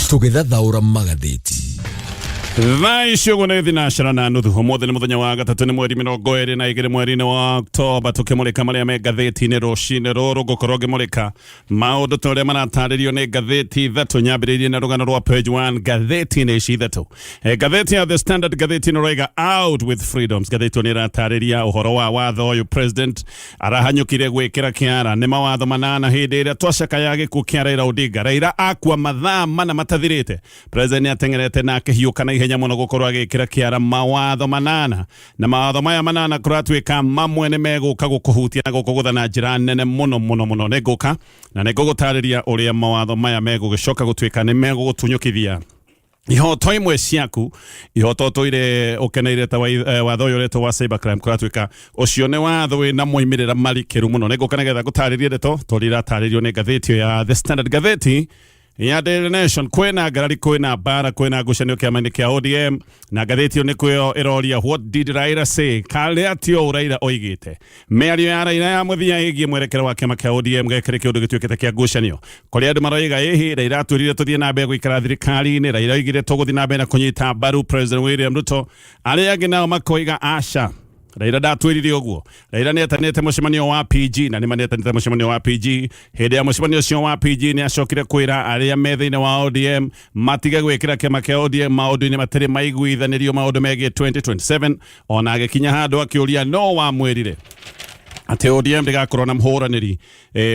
Tũgĩthathaũra magathĩti. Thaa ici ũguo nĩ thinacara na nuthu. Ũmũthĩ nĩ mũthenya wa gatatũ, nĩ mweri 22 mweri-inĩ wa Oktoba. Tũkĩmũrĩka marĩa me ngathĩti-inĩ rũcinĩ rũrũ, ngũkorwo ngĩmũrĩka maũndũ ta ũrĩa maratarĩrio nĩ ngathĩti ithatũ. Nyambĩrĩirie na rũgano rwa page 1 ngathĩti-inĩ ici ithatũ. Ngathĩti ya The Standard, ngathĩti ĩno ĩroiga "Out with freedoms". Ngathĩti ĩyo nĩ ĩratarĩria ũhoro wa watho ũyũ president arahanyũkire gwĩkĩra kĩara, nĩ mawatho 8, hĩndĩ ĩrĩa twacakaya gĩkuũ kĩa Raila Odinga. Raila akua mathaa 4 matathirĩte, president nĩ ateng'erete na akĩhiũka na ihenya mũno gũkorwo agĩkĩra kĩara mawatho 8, na mawatho maya 8 kũratuĩka mamwe nĩ megũka gũkũhutia na gũkũgũtha na njĩra nene mũno mũno mũno. Nĩ ngũka na nĩ ngũgũtarĩria ũrĩa mawatho maya megũgĩcoka gũtuĩka nĩ megũgũtunyũkithia ihoto imwe ciaku, ihoto ũtũire ũkeneire, ta watho ũyũ ũretwo wa cybercrime. Kũratuĩka ũcio nĩ watho wĩna moimĩrĩra marikĩru mũno. Nĩ ngũka nĩgetha ngũtarĩrie ndeto tondũ iratarĩrio nĩ ngathĩti ĩyo ya The Standard. Ngathĩti ya Daily Nation, kwĩna ngarari, kwĩna mbara, kwĩna ngucanio kĩama-inĩ kĩa ODM, na ngathĩti ĩyo nĩ kwĩyo ĩroria, "What did Raila say?" Karĩa tio Raila oigĩte. Mĩario ya Raila ya mũthia ĩgiĩ mwerekero wa kĩama kĩa ODM gĩkĩrĩ kĩũndũ gĩtuĩkĩte kĩa ngucanio, kũrĩa andũ maroiga ĩhĩ Raila atwĩrire tũthiĩ na mbere gũikara thirikari-inĩ, Raila oigire tũgũthiĩ na mbere na kũnyita mbaru President William Ruto. Arĩa angĩ nao makoiga aca, Raila ndatwĩrire ũguo. Raila nĩ etanĩte mũcemanio wa PG, na nĩ ma nĩ etanĩte mũcemanio wa PG. Hĩndĩ ya mũcemanio ũcio wa PG nĩ acokire kwĩra arĩa me thĩinĩ wa ODM matige gwĩkĩra kĩama kĩa ODM maũndũ-inĩ matarĩ maiguithanĩrio, maũndũ megiĩ 2027. Ona agĩkinya handũ akĩũria no wamwĩrire atĩ ODM ndĩgakorwo na mũhũranĩri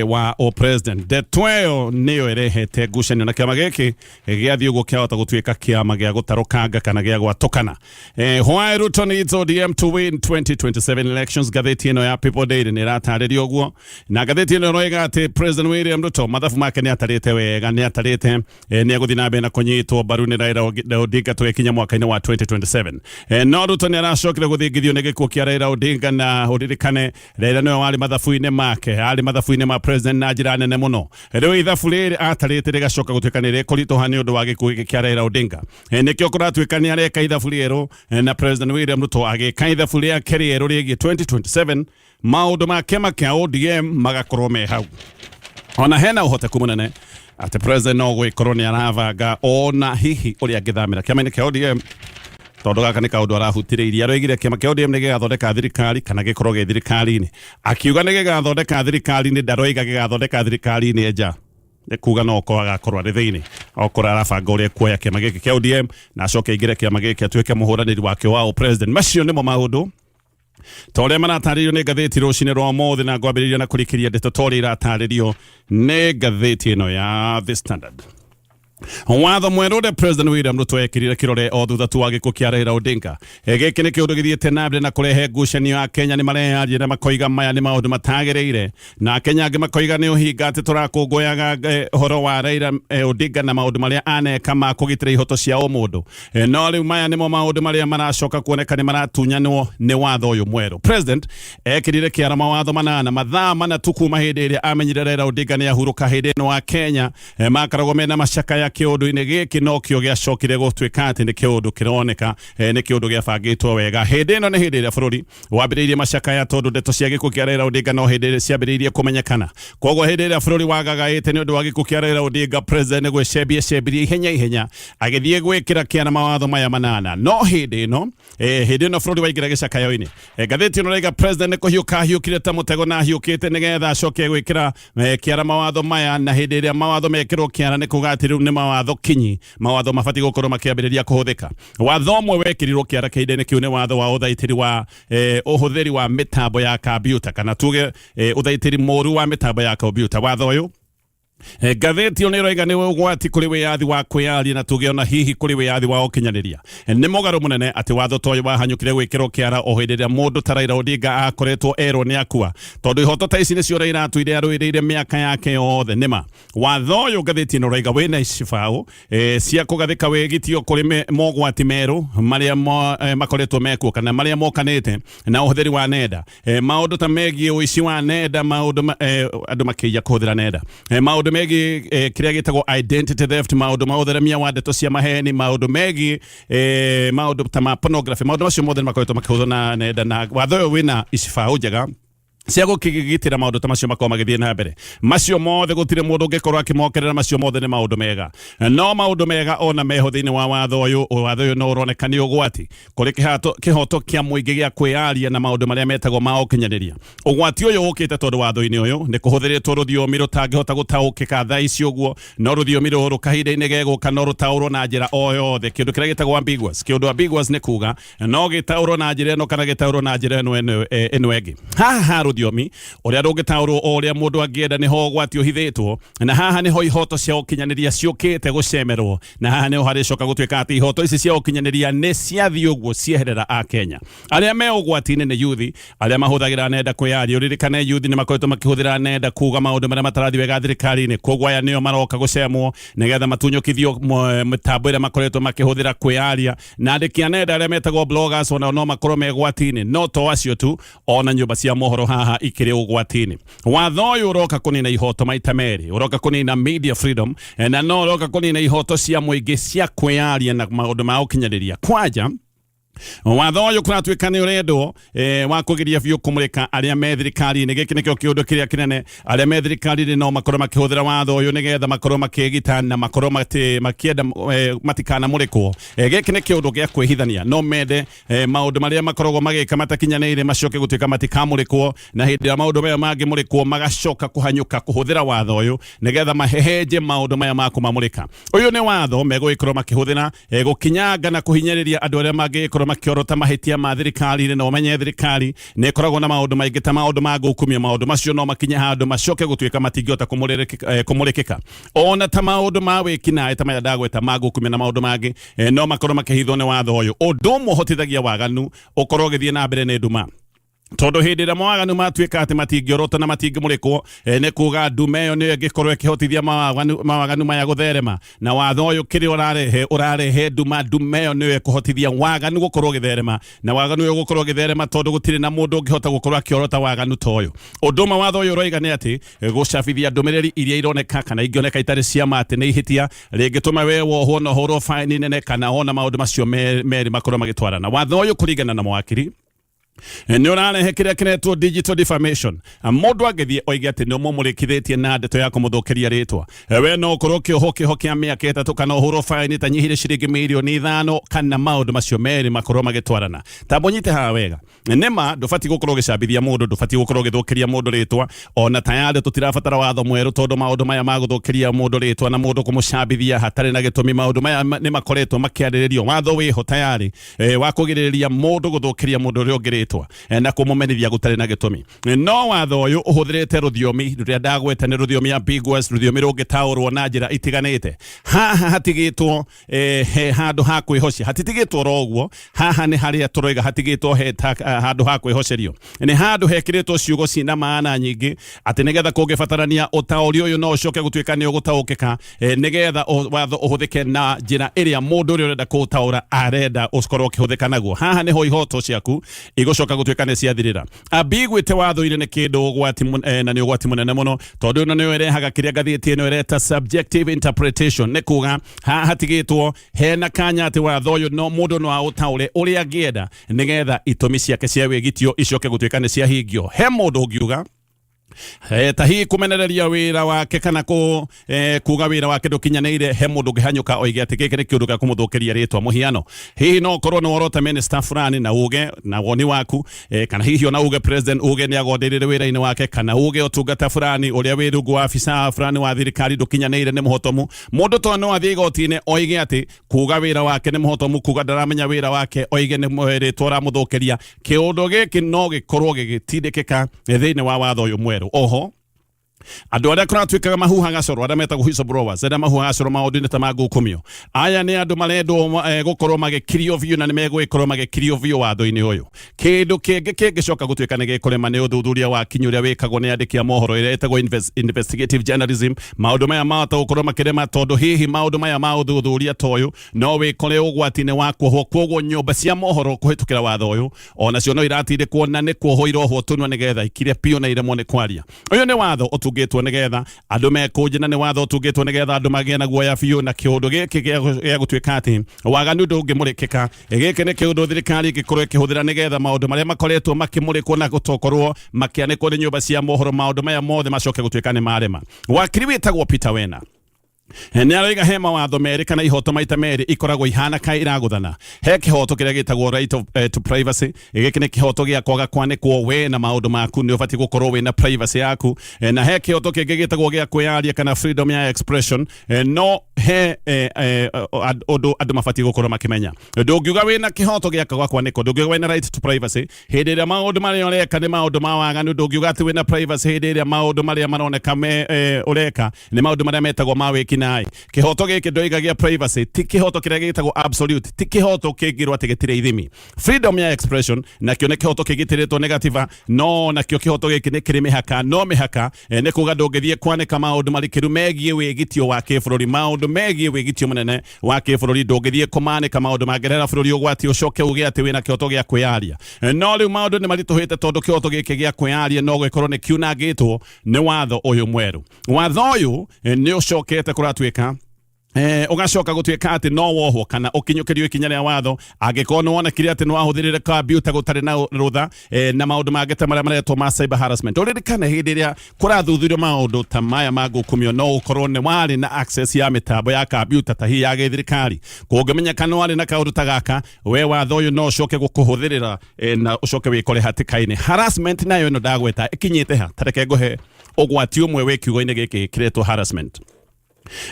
wa o president. Ndeto ĩyo nĩyo ĩrehete ngucanio, na kĩama gĩkĩ gĩathiĩ ũguo kĩahota gũtuĩka kĩama gĩa gũtarũkanga kana gĩa gwatũkana. Why Ruto needs ODM to win 2027 elections, ngathĩti ĩno ya People Daily nĩ ĩratarĩria ũguo, na ngathĩti ĩno ĩroiga atĩ President William Ruto mathabu make nĩ atarĩte wega, nĩ atarĩte nĩ egũthiĩ na mbere na kũnyitwo mbaru nĩ Raila Odinga tũgĩkinya mwaka-inĩ wa 2027. No Ruto nĩ aracokire gũthingithio nĩ gĩkuũ kĩa Raila Odinga, na ũririkane Raila nĩwe warĩ mathabu-inĩ make, arĩ mathabu-inĩ ma president na njĩra nene mũno. Rĩu ithabu rĩrĩ atarĩte rĩgacoka gũtuĩka nĩ rĩkũritũha nĩ ũndũ wa gĩkuũ gĩkĩ kĩa Raila Odinga. Nĩkĩo kũratuĩka nĩ areka ithabu rĩerũ, na President William Ruto agĩka ithabu rĩake rĩerũ rĩgiĩ 2027, maũndũ ma kĩama kĩa ODM magakorwo me hau. Ona hena ũhoteku mũnene atĩ president no gwĩkorwo nĩ arabanga ona hihi ũrĩa angĩthamĩra kĩama-inĩ kĩa ODM, tondũ gaka nĩ kaũndũ arahutĩrĩirie. Aroigire kĩama kĩa ODM nĩ gĩgathondeka thirikari kana gĩkorwo gĩ thirikari-inĩ. Akiuga nĩ gĩgathondeka thirikari-inĩ, ndaroiga gĩgathondeka thirikari-inĩ nja, nĩ kuga no okorwo agakorwo arĩ thĩinĩ, okorwo arabanga ũrĩa kuoya kĩama gĩkĩ kĩa ODM na acoke aingĩre kĩama gĩkĩ atuĩke mũhũranĩri wakĩo wa president. Macio nĩmo maũndũ ta ũrĩa maratarĩrio nĩ ngathĩti rũcinĩ rwa ũmũthĩ, na ngwambĩrĩria na kũrikĩria ndeto ta ũrĩa iratarĩrio nĩ ngathĩti ĩno ya The Standard. Watho mwerũ ũrĩa President William Ruto ekĩrire kĩrore o thutha tu wa gĩkuũ kĩa Raila Odinga. Gĩkĩ nĩ kĩũndũ gĩthiĩte na mbere na kũrehe ngucanio ya Kenya nĩ mareyaria na makoiga maya nĩ maũndũ matagĩrĩire, na Kenya angĩ makoiga nĩ ũhinga atĩ tũrakũngũyaga ũhoro wa Raila Odinga na maũndũ marĩa aneka ma kũgitĩra ihoto cia ũmũndũ. No rĩu maya nĩmo maũndũ marĩa maracoka kuoneka nĩ maratunyanwo nĩ watho ũyũ mwerũ. President ekĩrire kĩara mawatho 8 mathaa 4 tu kuma hĩndĩ ĩrĩa amenyire Raila Odinga nĩ ahurũka. Hĩndĩ ĩno wa Kenya makoragwo mena macakaya, kĩũndũ-inĩ gĩkĩ nokĩo gĩacokire gũtuĩka atĩ nĩ kĩũndũ kĩroneka nĩ kĩũndũ gĩabangĩtwo wega. Hĩndĩ ĩno nĩ hĩndĩ ĩrĩa bũrũri wambĩrĩirie macakaya, tondũ ndeto cia gĩkuũ kĩa Raila Odinga no hĩndĩ ĩrĩa ciambĩrĩirie kũmenyekana. Koguo hĩndĩ ĩrĩa bũrũri wagagaĩte nĩ ũndũ wa gĩkuũ kĩa Raila Odinga, president gwĩcembia cembirie ihenya ihenya agĩthiĩ gwĩkĩra kĩana mawatho maya 8. No hĩndĩ ĩno hĩndĩ ĩno bũrũri waingĩra gĩcakayo-inĩ, ngathĩti ĩno ĩraiga president nĩ kũhiũka ahiũkire ta mũtego, na ahiũkĩte nĩgetha acoke gwĩkĩra kĩara mawatho maya. Na hĩndĩ ĩrĩa mawatho mekĩrwo kĩara, nĩ kuga atĩ rĩu nĩ mawatho kinyi, mawatho mabatiĩ gũkorwo makĩambĩrĩria kũhũthĩka. Watho ũmwe wekĩrirwo kĩara kĩhinda-inĩ kĩu nĩ watho wa ũthaitĩri wa ũhũthĩri wa mĩtambo ya kambiuta, kana tuge ũthaitĩri mũru wa mĩtambo ya kombiuta. Watho ũyũ, ngathĩti ĩyo nĩ ĩroiga nĩ ũgwati kũrĩ wĩyathi wa kwĩyaria, na tuge ona hihi kũrĩ wĩyathi wa ũkinyanĩria. Nĩ mũgarũ mũnene atĩ watho ta ũyũ wahanyũkire gwĩkĩrwo kĩara o hĩndĩ ĩrĩa mũndũ ta Raila Odinga akoretwo erwo nĩ akua, tondũ ihoto ta ici nĩcio Raila atũire arũĩrĩire mĩaka yake yothe. Nĩma watho ũyũ, ngathĩti ĩno ĩroiga, wĩna icibaũ cia kũgathĩka wĩgitio kũrĩ mogwati merũ marĩa makoretwo mekuo kana marĩa mokanĩte na ũhũthĩri wa nenda, maũndũ ta megiĩ ũici wa nenda, maũndũ andũ makĩiya kũhũthĩra nenda, maũndũ megiĩ kĩrĩa gĩtagwo identity theft, maũndũ ma ũtheremia wa ndeto cia maheni, maũndũ megiĩ maũndũ ta ma pornography. Maũndũ macio mothe nĩ makoretwo makĩhũthĩrwo na nenda, na watho ũyũ wĩna icibaũ njega. Cia gũkĩgitĩra maũndũ ta macio makorwo magĩthiĩ na mbere. Macio mothe gũtirĩ mũndũ ũngĩkorwo akĩmokerera, macio mothe nĩ maũndũ mega. No maũndũ mega ona meho thĩinĩ wa watho ũyũ, watho ũyũ no ũroneka nĩ ũgwati kũrĩ kĩhoto kĩa mũingĩ gĩa kwĩyaria na maũndũ marĩa metagwo ma ũkinyanĩria. Ũgwati ũyũ ũkĩte tondũ watho-inĩ ũyũ nĩ kũhũthĩrĩtwo rũthiomi rũtangĩhota gũtaũkĩka thaa ici ũguo, no rũthiomi rũrũ kahinda-inĩ gegũka no rũtaũrwo na njĩra o yothe, kĩũndũ kĩrĩa gĩtagwo ambiguous. Kĩũndũ ambiguous nĩ kuga no gĩtaũrwo na njĩra ĩno kana gĩtaũrwo na njĩra ĩno ĩngĩ. Haha ha rũthiomi ũrĩa rũngĩtaũrwo o ũrĩa mũndũ angĩenda nĩho ũgwati ũhithĩtwo, na haha nĩho ihoto cia ũkinyanĩria ciũkĩte gũcemerwo, na haha nĩho harĩcoka gũtuĩka atĩ ihoto ici cia ũkinyanĩria nĩ ciathiĩ ũguo cieherera Akenya. Arĩa me ũgwati-inĩ nĩ yuthi arĩa mahũthagĩra nenda kwĩyaria. Ũririkane yuthi nĩ makoretwo makĩhũthĩra nenda kuga maũndũ marĩa matarathiĩ wega thirikari-inĩ, koguo aya nĩo maroka gũcemwo nĩgetha matunyũkithio mĩtambo ĩrĩa makoretwo makĩhũthĩra kwĩyaria. Na andĩki a nenda arĩa metagwo bloggers onao no makorwo me ũgwati-inĩ. No to acio tu, ona nyũmba cia mohoro haha ikĩrĩ ũgwati-inĩ. Watho ũyũ ũroka kũnina ihoto maita merĩ, ũroka kũnina media freedom na no ũroka kũnina ihoto cia mũingĩ cia kwĩyaria na maũndũ ma ũkinyanĩria. Kwanja watho ũyũ kũratuĩka nĩ ũrendwo wa kũgiria biũ kũmũrĩka arĩa me thirikari-inĩ. Gĩkĩ nĩkĩo kĩũndũ kĩrĩa kĩnene. Arĩa me thirikari-inĩ no makorwo makĩhũthĩra watho ũyũ nĩgetha makorwo makĩgita na makorwo makĩenda matikanamũrĩkwo. Gĩkĩ nĩ kĩũndũ gĩa kwĩhithania, no mende maũndũ marĩa makoragwo magĩka matakinyanĩire macoke gũtuĩka matikamũrĩkwo, na hĩndĩ ĩrĩa maũndũ maya mangĩmũrĩkwo magacoka kũhanyũka kũhũthĩra watho ũyũ nĩgetha mahehenje maũndũ maya ma kũmamũrĩka. Ũyũ nĩ watho megũgĩkorwo makĩhũthĩra gũkinyanga na kũhinyĩrĩria andũ arĩa mangĩgĩkorwo makĩorota mahĩtia ma thirikari-inĩ. Na ũmenye thirikari nĩ ĩkoragwo na maũndũ maingĩ ta maũndũ ma ngukumio. Maũndũ macio no makinye handũ macoke gũtuĩka matingĩhota kũmũrĩkĩka. Ona ta maũndũ ma wĩkinaĩ ta maya ndagweta ma ngukumio na maũndũ mangĩ, no makorwo makĩhithwo nĩ watho ũyũ. Ũndũ ũmwe ũhotithagia waganu ũkorwo ũgĩthiĩ na mbere nĩ nduma, tondũ hĩndĩ ĩrĩa mawaganu matuĩka atĩ matingĩorota na matingĩmũrĩkwo, nĩ kuga nduma ĩyo nĩyo ĩngĩkorwo ĩkĩhotithia mawaganu maya gũtherema. Na watho ũyũ kĩrĩa ũrarehe, ũrarehe nduma. Nduma ĩyo nĩyo ĩkũhotithia waganu gũkorwo ũgĩtherema, na waganu ũyũ gũkorwo ũgĩtherema tondũ gũtirĩ na mũndũ ũngĩhota gũkorwo akĩorota waganu ta ũyũ. Ũndũ ũmwe watho ũyũ ũroiga nĩ atĩ gũcabithia ndũmĩrĩri iria ironeka kana ingĩoneka itarĩ cia ma atĩ nĩ ihĩtia rĩngĩtũma we wohwo na ũhũrwo baini nene, kana ona maũndũ macio merĩ makorwo magĩtwarana. Watho ũyũ kũringana na mawakiri nĩ ũrarehe kĩrĩa kĩretwo digital defamation. Mũndũ angĩthiĩ oige atĩ nĩ ũmũmũrĩkithĩtie na ndeto ya kũmũthũkĩria rĩtwa, we no ũkorwo ũkĩohwo kĩoho kĩa mĩaka 3 kana ũhũrwo baini ĩtanyihĩire ciringi mirioni 5, kana maũndũ macio merĩ makorwo magĩtwarana. Tamba ũnyite haha wega. Nĩma ndũbatiĩ gũkorwo ũgĩcambithia mũndũ, ndũbatiĩ gũkorwo ũgĩthũkĩria mũndũ rĩtwa. Ona tayarĩ tũtirabatara watho mwerũ, tondũ maũndũ maya ma gũthũkĩria mũndũ rĩtwa na mũndũ kũmũcambithia hatarĩ na gĩtũmi, maũndũ maya nĩ makoretwo makĩarĩrĩrio. Watho wĩho tayarĩ wa kũgirĩrĩria mũndũ gũthũkĩria mũndũ ũrĩa ũngĩ rĩtwa na kũmũmenithia gũtarĩ na gĩtũmi. No watho ũyũ ũhũthĩrĩte rũthiomi rũrĩa ndagweta nĩ rũthiomi ambiguous, rũthiomi rũngĩtaũrwo na njĩra itiganĩte. Haha hatigĩtwo he handũ ha kwĩhocia, hatitigĩtwo oro ũguo. Haha nĩ harĩa tũroiga hatigĩtwo he handũ ha kwĩhocerio, nĩ handũ hekĩrĩtwo ciugo ciĩna maana nyingĩ, atĩ nĩgetha kũngĩbatarania ũtaũri ũyũ no ũcoke gũtuĩka nĩ ũgũtaũkĩka, nĩgetha watho ũhũthĩke na njĩra ĩrĩa mũndũ ũrĩa ũrenda kũũtaũra arenda ũkorwo ũkĩhũthĩka naguo. Haha nĩho ihoto ciaku igũcoka gũtuĩka nĩ ciathirĩra. Ambiguĩte watho-inĩ nĩ kĩndũ ũgwati na nĩ ũgwati mũnene mũno, tondũ ĩno nĩyo ĩrehaga kĩrĩa ngathĩti ĩno ĩreta subjective interpretation. Nĩ kuga haha hatigĩtwo hena kanya atĩ watho ũyũ no mũndũ no aũtaũre ũrĩa angĩenda nĩgetha itũmi ciake cia wĩgitio icoke gũtuĩka nĩ ciahingio. He mũndũ ũngiuga ta hihi kũmenereria wĩra wake kana kuga wĩra wake ndũkinyanĩire, he mũndũ ũngĩhanyũka oige atĩ gĩkĩ nĩ kĩũndũ gĩa kũmũthũkĩria rĩtwa. Mũhiano, hihi no ũkorwo nĩ worota minister fulani na uge na woni waku, kana hihi ona uge president uge nĩ agondeire wĩra-inĩ wake, kana uge ũtungata fulani ũrĩa wĩ rungu wa afisa fulani wa thirikari ndũkinyanĩire, nĩ mũhotomu. Mũndũ to no athiĩ igoti-inĩ oige atĩ kuga wĩra wake nĩ mũhotomu, kuga ndaramenya wĩra wake, oige nĩ rĩtwa ũramũthũkĩria. Kĩũndũ gĩkĩ no gĩkorwo gĩgĩtindĩkĩka thĩinĩ wa watho ũyũ mwerũ. Oho andũ arĩa kũratuĩkaga mahuhaga coro, arĩa metagwo whistleblowers, arĩa mahuhaga coro maũndũ-inĩ ta ma ngukumio, aya nĩ andũ marendwo gũkorwo magĩkirio biũ, na nĩ megũgĩkorwo magĩkirio biũ watho-inĩ ũyũ. Kĩndũ kĩngĩ kĩngĩcoka gũtuĩka nĩ gĩkũrema nĩ ũthuthuria wa kinyi ũrĩa wĩkagwo nĩ andĩki a mohoro, ĩrĩa ĩtagwo investigative journalism. Maũndũ maya mahota gũkorwo makĩrema, tondũ hihi maũndũ maya ma ũthuthuria ta ũyũ no wĩkore ũgwati-inĩ wa kuohwo. Kwoguo nyũmba cia mohoro kũhĩtũkĩra watho ũyũ onacio no iratindĩkwo na nĩ kuohwo irohwo tũnua nĩgetha ikire biũ na iremwo nĩ kwaria. Ũyũ nĩ watho ũtungataga ũtungĩtwo nĩgetha andũ mekũnje, na nĩ watho ũtungĩtwo nĩgetha andũ magĩe na guoya biũ na kĩũndũ gĩkĩ gĩa gũtuĩka atĩ waganu ndũngĩmũrĩkĩka. Gĩkĩ nĩ kĩũndũ thirikari ĩngĩkorwo ĩkĩhũthĩra nĩgetha maũndũ marĩa makoretwo makĩmũrĩkwo na gũtokorwo makĩanĩkwo nĩ nyũmba cia mohoro, maũndũ maya mothe macoke gũtuĩka nĩ marema. Wakiri wĩtagwo Peter Wena nĩ aroiga he mawatho merĩ kana ihoto maita merĩ ikoragwo ihana ka iragũthana. He kĩhoto kĩrĩa gĩtagwo right to privacy. Gĩkĩ nĩ kĩhoto gĩa kwaga kwanĩkwo we na maũndũ maku, nĩ ũbatiĩ gũkorwo wĩna privacy yaku. Na he kĩhoto kĩngĩ gĩtagwo gĩa kwĩyaria kana freedom ya expression. No he ũndũ andũ mabatiĩ gũkorwo makĩmenya: ndũngiuga wĩna kĩhoto gĩa kwaga kwanĩkwo, ndũngiuga wĩna right to privacy hĩndĩ ĩrĩa maũndũ marĩa ũreka nĩ maũndũ ma waganu. Ndũngiuga atĩ wĩna privacy hĩndĩ ĩrĩa maũndũ marĩa maroneka me ũreka nĩ maũndũ marĩa metagwo ma wĩkinaĩ. Kĩhoto gĩkĩ ndoiga gĩa privacy ti kĩhoto kĩrĩa gĩtagwo absolute, ti kĩhoto kĩngĩrwo atĩ gĩtirĩ ithimi. Freedom ya expression nakĩo nĩ kĩhoto kĩgitĩrĩtwo nĩ gatiba, no nakĩo kĩhoto gĩkĩ nĩ kĩrĩ mĩhaka. No mĩhaka nĩ kuga ndũngĩthiĩ kwanĩka maũndũ marikĩru megiĩ wĩgitio wa kĩbũrũri, maũndũ megiĩ wĩgitio mũnene wa kĩbũrũri. Ndũngĩthiĩ kũmanĩka maũndũ mangĩrehera bũrũri ũgwati ũcoke uge atĩ wĩna kĩhoto gĩa kwĩyaria. No rĩu maũndũ nĩ maritũhĩte tondũ kĩhoto gĩkĩ gĩa kwĩyaria no gĩkorwo nĩ kiunangĩtwo nĩ watho ũyũ mwerũ. Watho ũyũ nĩ ũcokete kũratuĩka ũgacoka gũtuĩka atĩ no wohwo kana ũkinyũkĩrio ikinya rĩa watho angĩkorwo nĩ wonekire atĩ nĩ wahũthĩrire kompiuta gũtarĩ na rũtha, na maũndũ mangĩ ta marĩa maretwo ma cyber harassment. Ũririkane hĩndĩ ĩrĩa kũrathuthurio maũndũ ta maya ma ngukumio, no ũkorwo nĩ warĩ na access ya mĩtambo ya kompiuta ta hihi ya gĩthirikari. Kũngĩmenyeka nĩ warĩ na kaũndũ ta gaka, we watho ũyũ no ũcoke gũkũhũthĩrĩra, na ũcoke wĩkore hatĩka-inĩ. Harassment nayo ĩno ndagweta ĩkinyĩte ha? Tareke ngũhe ũgwati ũmwe wĩ kiugo-inĩ gĩkĩ kĩretwo harassment.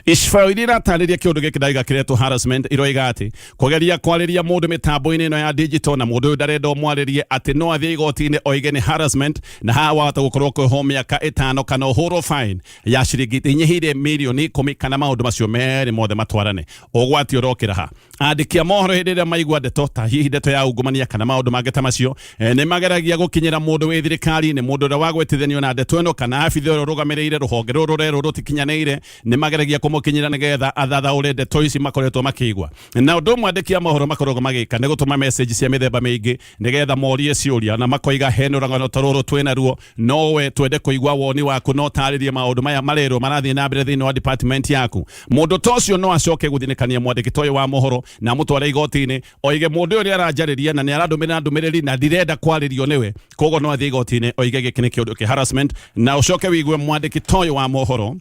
Icibao iria iratarĩria kĩũndũ gĩkĩ ndaiga kĩretwo harassment iroiga atĩ kũgeria kwarĩria mũndũ mĩtambo-inĩ ĩno ya digital na mũndũ ũyũ ndarenda ũmwarĩrie, atĩ no athiĩ igoti-inĩ oige nĩ harassment, na haha wahota gũkorwo kwĩhwo mĩaka 5 kana ũhũrwo fine ya ciringi inyihĩire mirioni 10 kana maũndũ macio merĩ mothe matwarane. Ũgwati ũrokĩra ha? Andĩki a mohoro hĩndĩ ĩrĩa maigua ndeto ta hihi ndeto ya ungumania kana maũndũ mangĩ ta macio, nĩ mageragia gũkinyĩra mũndũ wĩ thirikari-inĩ, mũndũ ũrĩa wagwetithanio na ndeto ĩno kana abitha ũrĩa ũrũgamĩrĩire rũhonge rũrũ rũrerwo rũtikinyanĩire. Nĩ mageragia kũmũkinyĩra nĩgetha athathaũre ndeto ici makoretwo makĩigua. Na ũndũ ũmwe andĩki a mohoro makoragwo magĩka nĩ gũtũma message cia mĩthemba mĩingĩ nĩgetha morie ciũria, na makoiga hena rũgano ta rũrũ twĩnaruo, no we twende kũigua woni waku, no tarĩrie maũndũ maya marerwo marathiĩ na mbere thĩinĩ wa department yaku. Mũndũ ta ũcio no acoke gũthinĩkania mwandĩki ta ũyũ wa mohoro na amũtware igoti-inĩ, oige mũndũ ũyũ nĩ aranjarĩria na nĩ arandũmĩra ndũmĩrĩri na ndirenda kwarĩrio nĩwe. Koguo no athiĩ igoti-inĩ oige gĩkĩ nĩ kĩũndũ kĩ harassment, na ũcoke wĩigue mwandĩki ta ũyũ wa mohoro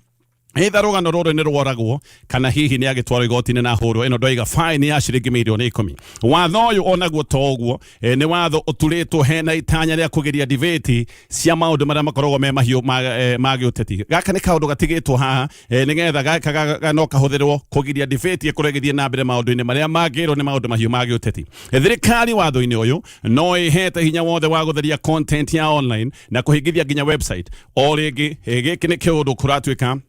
either rũgano rũrũ nĩ rworagwo kana hihi nĩ agĩtwarwo igoti-inĩ na hũrwo ĩno ndoiga fine ya ciringi mirioni 10. Watho ũyũ onaguo to ũguo, nĩ watho ũturĩtwo hena itanya rĩa kũgiria debate cia maũndũ marĩa makoragwo me mahiũ ma gĩũteti. Gaka nĩ kaũndũ gatigĩtwo haha, nĩgetha gaka no kahũthĩrwo kũgiria debate ĩkorwo ĩgĩthiĩ na mbere maũndũ-inĩ marĩa mangĩrwo nĩ maũndũ mahiũ ma gĩũteti. Thirikari watho-inĩ ũyũ no ĩhete hinya wothe wa gũtheria content ya online na kũhingithia nginya website. O rĩngĩ, gĩkĩ nĩ kĩũndũ kũratuĩka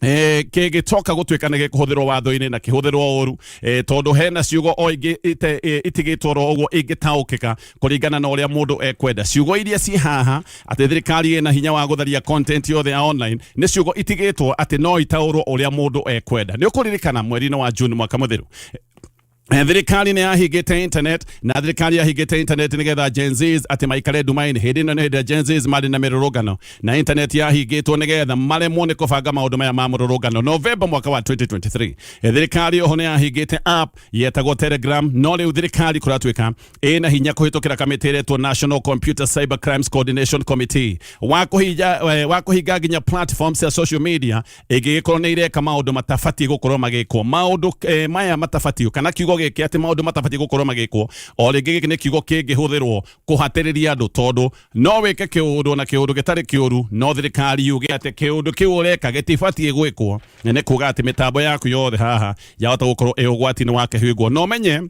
kĩngĩcoka gũtuĩka nĩ gĩkũhũthĩrwo watho-inĩ na kĩhũthĩrwo ũru, tondũ hena ciugo o ingĩ itigĩtwo oro ũguo ingĩtaũkĩka kũringana na ũrĩa mũndũ ekwenda. Ciugo iria ci haha atĩ thirikari ĩna hinya wa gũtharia content yothe ya online nĩ ciugo itigĩtwo atĩ no itaũrwo ũrĩa mũndũ ekwenda. Nĩ ũkũririkana mweri-inĩ wa June mwaka mũthiru, thirikari nĩ yahingĩte internet, na thirikari yahingĩte internet nĩgetha Gen Zs atĩ maikare nduma-inĩ. Hĩndĩ ĩno nĩ hĩndĩ ĩrĩa Gen Zs marĩ na mĩrũrũngano, na internet yahingĩtwo nĩgetha maremwo nĩ kũbanga maũndũ maya ma mũrũrũngano. November mwaka wa 2023, thirikari oho nĩ yahingĩte app yetagwo Telegram. No rĩu thirikari kũratuĩka ĩna hinya kũhĩtũkĩra kamĩtĩ ĩretwo National Computer Cyber Crimes Coordination Committee wa kũhinga nginya platforms cia social media ĩngĩgĩkorwo nĩ ireka maũndũ matabatiĩ gũkorwo magĩkwo. Maũndũ maya matabatiĩ kana kiugo gĩkĩ atĩ maũndũ matabatiĩ gũkorwo magĩkwo, o rĩngĩ gĩkĩ nĩ kiugo kĩngĩhũthĩrwo kũhatĩrĩria andũ, tondũ no wĩke kĩũndũ na kĩũndũ gĩtarĩ kĩũru, no thirikari yuge atĩ kĩũndũ kĩu ũreka gĩtibatiĩ gwĩkwo, nĩ kuga atĩ mĩtambo yaku yothe haha yahota gũkorwo ĩ ũgwati-inĩ wa kĩhingwo. No menye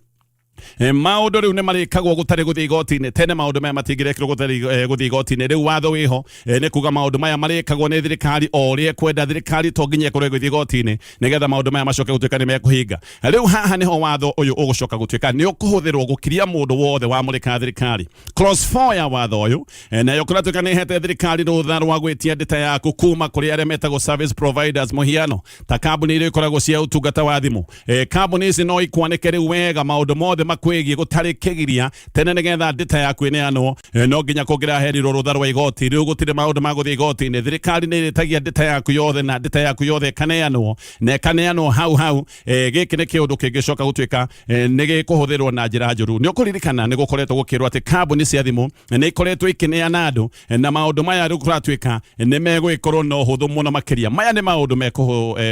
maũndũ rĩu nĩ marĩkagwo gũtarĩ gũthiĩ igoti-inĩ. Tene maũndũ maya matingĩrekirwo gũtarĩ gũthiĩ igoti-inĩ. Rĩu watho wĩho, nĩ kuga maũndũ maya marĩkagwo nĩ thirikari o ũrĩa ĩkwenda. Thirikari to nginya ĩkorwo ĩgĩthiĩ igoti-inĩ nĩgetha maũndũ maya macoke gũtuĩka nĩ mekũhinga. Rĩu haha nĩho watho ũyũ ũgũcoka gũtuĩka nĩ ũkũhũthĩrwo gũkiria mũndũ wothe wamũrĩka thirikari. Clause 4 ya watho ũyũ, nayo kũratuĩka nĩ ĩhete thirikari rũtha rwa gwĩtia data yaku kuma kũrĩ arĩa metagwo service providers, mũhiano ta kambuni iria ikoragwo cia ũtungata wa thimũ. Kambuni ici no ikwanĩke rĩu wega maũndũ mothe. makwĩgiĩ gũtarĩ kĩgiria. Tene nĩgetha ndĩta yaku ĩneanwo, no nginya kũngĩraherirwo rũtha rwa igoti. Rĩu gũtirĩ maũndũ ma gũthiĩ igoti-inĩ, thirikari nĩ ĩrĩtagia ndĩta yaku yothe na ndĩta yaku yothe ĩkaneanwo na ĩkaneanwo hau hau. Gĩkĩ nĩ kĩũndũ kĩngĩcoka gũtuĩka nĩ gĩkũhũthĩrwo na njĩra njũru. Nĩ ũkũririkana nĩ gũkoretwo gũkĩrwo atĩ kambuni cia thimũ nĩ ikoretwo ikĩneana andũ, na maũndũ maya rĩu kũratuĩka nĩ megũgĩkorwo na ũhũthũ mũno makĩria. Maya nĩ maũndũ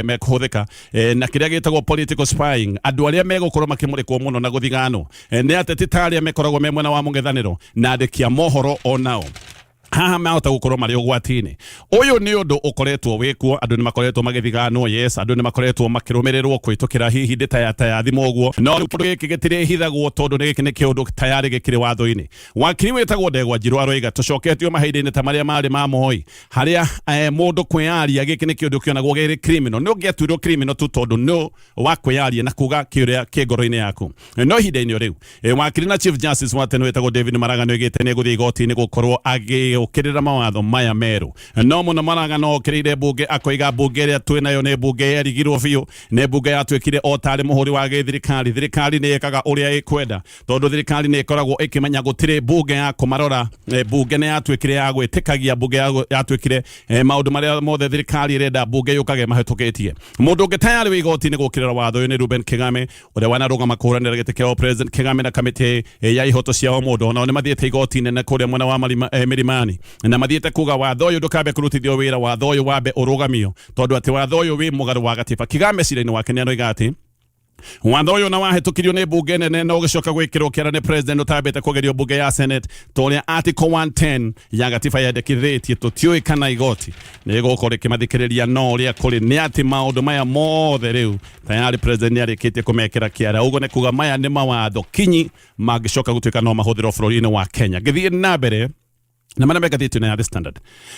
mekũhũthĩka na kĩrĩa gĩtagwo political spying. Andũ arĩa megũkorwo makĩmũrĩkwo mũno na gũthiganwo nĩ ateti ta arĩa mekoragwo me mwena wa mũng'ethanĩro na andĩki a mohoro onao haha mahota gũkorwo marĩ ũgwati-inĩ. Ũyũ nĩ ũndũ ũkoretwo wĩkuo, andũ nĩ makoretwo magĩthiganwo, yes, andũ nĩ makoretwo makĩrũmĩrĩrwo kũhĩtũkĩra hihi ndĩta ya ta ya thimũ ũguo, no rĩu kĩndũ gĩkĩ gĩtirĩhithagwo tondũ nĩ gĩkĩ nĩ kĩũndũ tayarĩ gĩkĩrĩ watho-inĩ. Wakiri wĩtagwo Ndegwa Njirũ aroiga tũcoketio mahinda-inĩ ta marĩa marĩ ma Moi, harĩa mũndũ kwĩyaria gĩkĩ nĩ kĩũndũ kĩonagwo gĩrĩ criminal. Nĩ ũngĩatuirwo criminal tu tondũ nĩ wa kwĩyaria na kuga kĩũrĩa kĩ ngoro-inĩ yaku. No ihinda-inĩ o rĩu, wakiri na Chief Justice wa tene wĩtagwo David Maraga nĩ oigĩte nĩ egũthiĩ igoti-inĩ gũkorwo agĩũkĩrĩra mawatho maya merũ. No mũno Maraga no okĩrĩire mbunge akoiga mbunge ĩrĩa twĩ nayo nĩ mbunge yerigirwo biũ, nĩ mbunge yatuĩkire o tarĩ mũhũri wa gĩthirikari. Thirikari nĩ ĩkaga ũrĩa ĩkwenda tondũ thirikari nĩ ĩkoragwo ĩkĩmenya gũtirĩ mbunge ya kũmarora. Mbunge nĩ yatuĩkire ya gwĩtĩkagia, mbunge yatuĩkire maũndũ marĩa mothe thirikari ĩrenda mbunge yũkage mahĩtũkĩtie. Mũndũ ũngĩ tayarĩ wĩ igoti-inĩ gũkĩrĩra watho ũyũ nĩ Ruben Kigame ũrĩa wanarũgama kũhũranĩra gĩtĩ kĩa President. Kigame na kamĩtĩ ya ihoto cia ũmũndũ onao nĩ mathiĩte igoti nene kũrĩa mwena wa Milimani, na mathiĩte kuga watho ũyũ ndũkambe kũrutithio wĩra, watho ũyũ wambe ũrũgamio tondũ atĩ watho ũyũ wĩ mũgarũ wa gatiba. Kigame cira-inĩ wake nĩ aroiga atĩ watho ũyũ na wahĩtũkirio nĩ mbunge nene na ũgĩcoka gwĩkĩrwo kĩara nĩ president ũtambĩte kũgerio mbunge ya Senate ta ũrĩa article 110 ya gatiba yendekithĩtie. Tũtiũĩ kana igoti nĩ gũkorwo rĩkĩmathikĩrĩria, no ũrĩa kũrĩ nĩ atĩ maũndũ maya mothe rĩu tayari president nĩ arĩkĩtie kũmekĩra kĩara. Ũguo nĩ kuga maya nĩ mawatho kinyi mangĩcoka gũtuĩka no mahũthĩrwo bũrũri-inĩ wa Kenya. Ngĩthiĩ na mbere na marĩa megathĩtio na ya The Standard,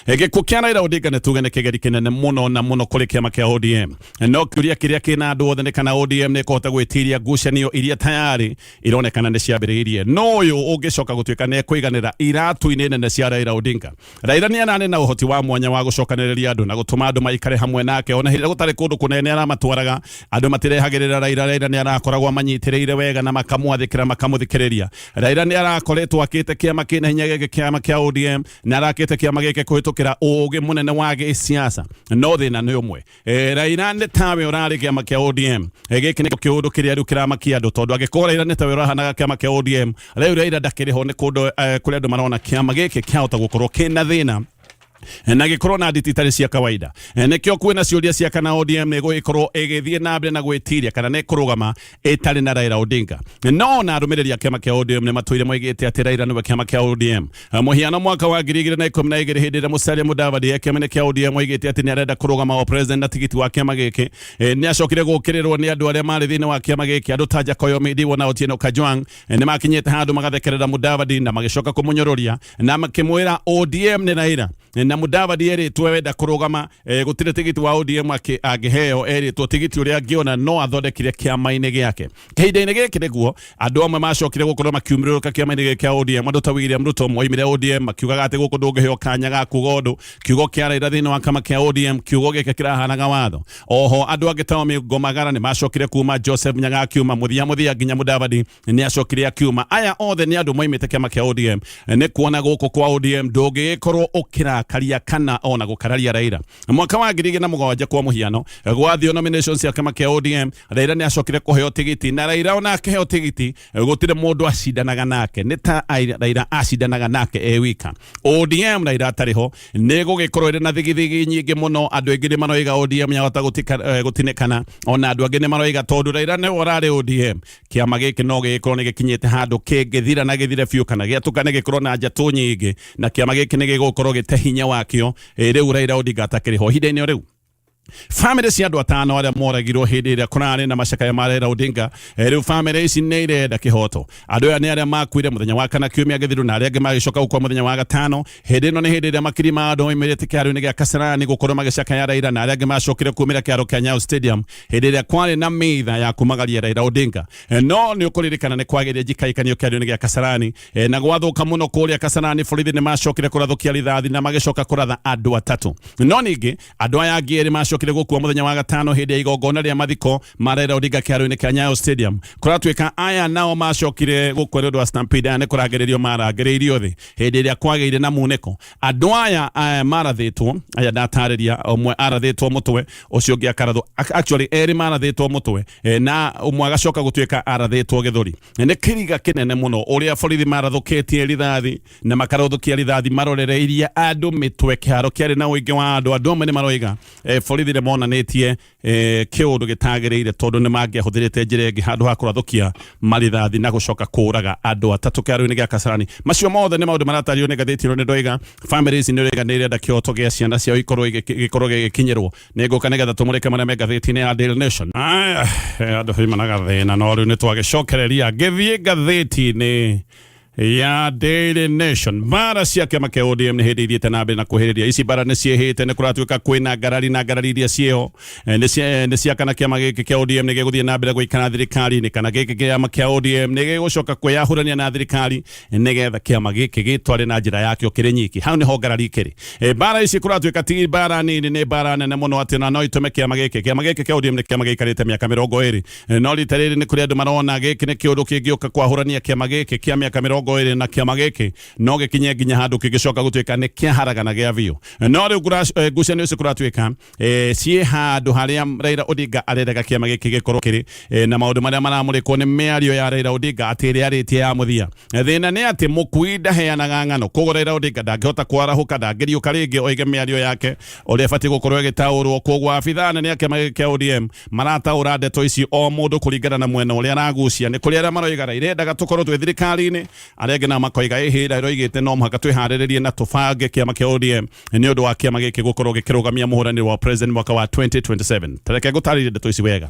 gĩkuũ kĩa Raila Odinga nĩ tuge nĩ kĩgeri kĩnene mũno na mũno kũrĩ kĩama kĩa ODM, no kĩũria kĩrĩa kĩna andũ othe nĩ kana ODM nĩ ĩkũhota gwĩtiria ngucanio iria tayari ironekana nĩ ciambĩrĩirie. No ũyũ ũngĩcoka gũtuĩka nĩ ekũiganĩra iratũ-inĩ nene cia Raila Odinga. Raila nĩ ararĩ na ũhoti wa mwanya wa gũcokanĩrĩria andũ na gũtũma andũ maikare hamwe nake, ona hĩndĩ ĩrĩa gũtarĩ kũndũ kũnene aramatwaraga andũ matirehagĩrĩra Raila. Raila nĩ arakoragwo amanyitĩrĩire wega na makamwathĩkĩra, makamũthikĩrĩria. Raila nĩ arakoretwo akĩte kĩama kĩna hinya gĩkĩ, kĩama kĩa ODM, na arakĩte kĩama gĩkĩ kũhĩtũkĩra ũgĩ mũnene wa gĩsiasa. No thĩna nĩ ũmwe, Raila nĩ tawe ũrarĩ kĩama kĩa ODM. Gĩkĩ nĩkĩo kĩũndũ kĩrĩa rĩu kĩramakia andũ, tondũ angĩkorwo Raila nĩ tawe ũrahanaga kĩama kĩa ODM, rĩu Raila ndakĩrĩ ho, nĩ kũndũ kũrĩa andũ marona kĩama gĩkĩ kĩahota gũkorwo kĩna thĩna na gĩkorwo na nditi itarĩ cia kawaida. Nĩkĩo kwĩna ciũria cia kana ODM nĩ ĩgũgĩkorwo ĩgĩthiĩ na mbere na gwĩtiria kana nĩ ĩkũrũgama ĩtarĩ na Raila Odinga. No na arũmĩrĩri a kĩama kĩa ODM nĩ matũire moigĩte atĩ Raila nĩwe kĩama kĩa ODM. Mũhiano, mwaka wa 2012 hĩndĩ ĩrĩa Musalia Mudavadi e kĩama-inĩ kĩa ODM oigĩte atĩ nĩ arenda kũrũgama o president na tigiti wa kĩama gĩkĩ, nĩ acokire gũkĩrĩrwo nĩ andũ arĩa marĩ thĩinĩ wa kĩama gĩkĩ. Andũ ta Jakoyo Midiwo na Otieno Kajwang' nĩ makinyĩte handũ magathekerera Mudavadi na magĩcoka kũmũnyũrũria na makĩmwĩra ODM nĩ Raila, na Mudavadi erĩtwo wenda kũrũgama, gũtirĩ tigiti wa ODM angĩheo, erĩtwo tigiti ũrĩa angĩona no athondekire kĩama-inĩ gĩake. Kahinda-inĩ gĩkĩ nĩguo andũ amwe macokire gũkorwo makiumĩrũrũka kĩama-inĩ gĩkĩ kĩa ODM. Andũ ta William Ruto moimire ODM makiugaga atĩ gũkũ ndũngĩheo kanya ga kuga ũndũ, kiugo kĩa Raila thĩinĩ wa kĩama kĩa ODM kiugo gĩkĩ kĩrahanaga watho. Oho andũ angĩ ta Omingo Magara nĩ macokire kuma, Joseph Nyaga akiuma, mũthia mũthia nginya Mudavadi nĩ acokire akiuma. Aya othe nĩ andũ moimĩte kĩama kĩa ODM nĩ kuona gũkũ kwa ODM ndũngĩgĩkorwo ũkĩrakaria kana ona gũkararia Raila. Mwaka wa 2007, kwa mũhiano, gwathio nominations cia kĩama kĩa ODM, Raila nĩ acokire kũheo tigiti, na Raila ona akĩheo tigiti gũtirĩ mũndũ acindanaga nake, nĩ ta Raila acindanaga nake e wika. ODM Raila atarĩ ho nĩ gũgĩkorwo ĩrĩ na thigithigi nyingĩ mũno. Andũ aingĩ nĩ maroiga ODM yahota gũtinĩkana, ona andũ angĩ nĩ maroiga tondũ Raila nĩwe ũrarĩ ODM, kĩama gĩkĩ no gĩgĩkorwo nĩ gĩkinyĩte handũ kĩngĩthira na gĩthire biũ kana gĩatũkane gĩkorwo na njatũ nyingĩ, na kĩama gĩkĩ nĩ gĩgũkorwo gĩte hinya wakĩo rĩu Raila Odinga atakĩrĩ ho. Ihinda-inĩ o rĩu, bamĩrĩ cia andũ atano arĩa moragirwo hĩndĩ ĩrĩa kũrarĩ na macakaya ma Raila Odinga, rĩu bamĩrĩ ici nĩ irenda kĩhoto. Andũ aya nĩ arĩa makuire mũthenya wa kana kiumia gĩthiru na arĩa angĩ magĩcoka gũkua mũthenya wa gatano. Hĩndĩ ĩno nĩ hĩndĩ ĩrĩa makiri ma andũ moimĩrĩte kĩharo-inĩ gĩa Kasarani gũkorwo magĩcakaya Raila, na arĩa angĩ macokire kumĩra kĩharo kĩa Nyayo Stadium hĩndĩ ĩrĩa kwarĩ na mitha ya kumagaria Raila Odinga. No nĩ ũkũririkana nĩ kwagĩire njikaikanio kĩharo-inĩ gĩa Kasarani, na gwathũka mũno kũrĩa Kasarani, borithi nĩ macokire kũrathũkia rithathi na magĩcoka kũratha andũ atatũ. No ningĩ andũ aya angĩ erĩ macokire macokire gũkua mũthenya wa gatano hĩndĩ ya igongona rĩa mathiko ma Raila Odinga kĩharo-inĩ kĩa Nyayo Stadium. Kũratuĩka aya nao macokire gũkua nĩ ũndũ wa stampede, aya nĩ kũrangĩrĩrio marangĩrĩirio thĩ hĩndĩ ĩrĩa kwagĩire na munĩko. Andũ aya marathĩtwo, aya ndatarĩria, ũmwe arathĩtwo mũtwe, ũcio ũngĩ akarathwo, actually erĩ marathĩtwo mũtwe na ũmwe agacoka gũtuĩka arathĩtwo gĩthũri. Nĩ kĩriga kĩnene mũno ũrĩa borithi marathũkĩtie rithathi na makarathũkia rithathi marorereirie andũ mĩtwe. Kĩharo kĩarĩ na ũingĩ wa andũ, andũ amwe nĩ maroiga borithi nĩ monanĩtie kĩũndũ gĩtagĩrĩire tondũ nĩ mangĩahũthĩrĩte njĩra ĩngĩ handũ ha kũrathũkia marithathi na gũcoka kũraga andũ atatũ kĩharo-inĩ gĩa Kasarani. Macio mothe nĩ maũndũ maratario nĩ ngathĩti ĩno. Nĩ ndoiga family ici nĩ ũroiga nĩ irenda kĩhoto gĩa ciana ciao ikorwo gĩkorwo gĩgĩkinyĩrwo. Nĩ ngũka nĩgetha tũmũrĩke marĩa me ngathĩti-inĩ ya Daily Nation. Aya, andũ haimanaga thĩna, no rĩu nĩ twagĩcokereria. Ngĩthiĩ ngathĩti-inĩ ya Daily Nation, mbara cia kĩama kĩa ODM nĩ hĩndĩ ithiĩte na mbere na kwĩhĩrĩria. Ici mbara nĩ ciĩhĩte, nĩ kũratuĩka kwĩna ngarari, na ngarari iria ciĩho nĩ cia kana kĩama gĩkĩ kĩa ODM nĩ gĩgũthiĩ na mbere gũikara thirikari-inĩ, kana gĩkĩ kĩama kĩa ODM nĩ gĩgũcoka kwĩyahũrania na thirikari nĩgetha kĩama gĩkĩ gĩtware na njĩra yakĩo kĩrĩ nyiki. Hau nĩho ngarari ikĩrĩ. Mbara ici kũratuĩka ti mbara nini, nĩ mbara nene mũno atĩ ona no itũme kĩama gĩkĩ kĩa ODM, nĩ kĩama gĩikarĩte mĩaka 20, no rita rĩrĩ nĩ kũrĩ andũ marona gĩkĩ nĩ kĩũndũ kĩngĩũka kwahũrania kĩama gĩkĩ kĩa mĩaka 20, na kĩama gĩkĩ no gĩkinye nginya handũ kĩngĩcoka gũtuĩka nĩ kĩaharagana gĩa biũ. No rĩu ngucanio ici kũratuĩka ciĩ handũ harĩa Raila Odinga arerega kĩama gĩkĩ gĩkorwo kĩrĩ na maũndũ marĩa maramũrĩkwo nĩ mĩario ya Raila Odinga atĩ ĩrĩa arĩtie ya mũthia. Thĩna nĩ atĩ mũkui ndaheanaga ng'ano, koguo Raila Odinga ndangĩhota kwarahũka, ndangĩriũka rĩngĩ oige mĩario yake ũrĩa ĩbatiĩ gũkorwo ĩgĩtaũrwo. Koguo abithaa nene a kĩama gĩkĩ kĩa ODM marataũra ndeto ici o mũndũ kũringana na mwena ũrĩa aragucia. Nĩ kũrĩ arĩa maroiga Raila endaga tũkorwo twĩ thirikari-inĩ, arĩa angĩ nao makoiga ĩhĩ, Raila oigĩte no mũhaka twĩharĩrĩrie na tũbange kĩama kĩa ODM nĩ ũndũ wa kĩama gĩkĩ gũkorwo gĩkĩrũgamia mũhũranĩri wa president mwaka wa 2027. Tareke ngũtarĩrie ndeto ici wega.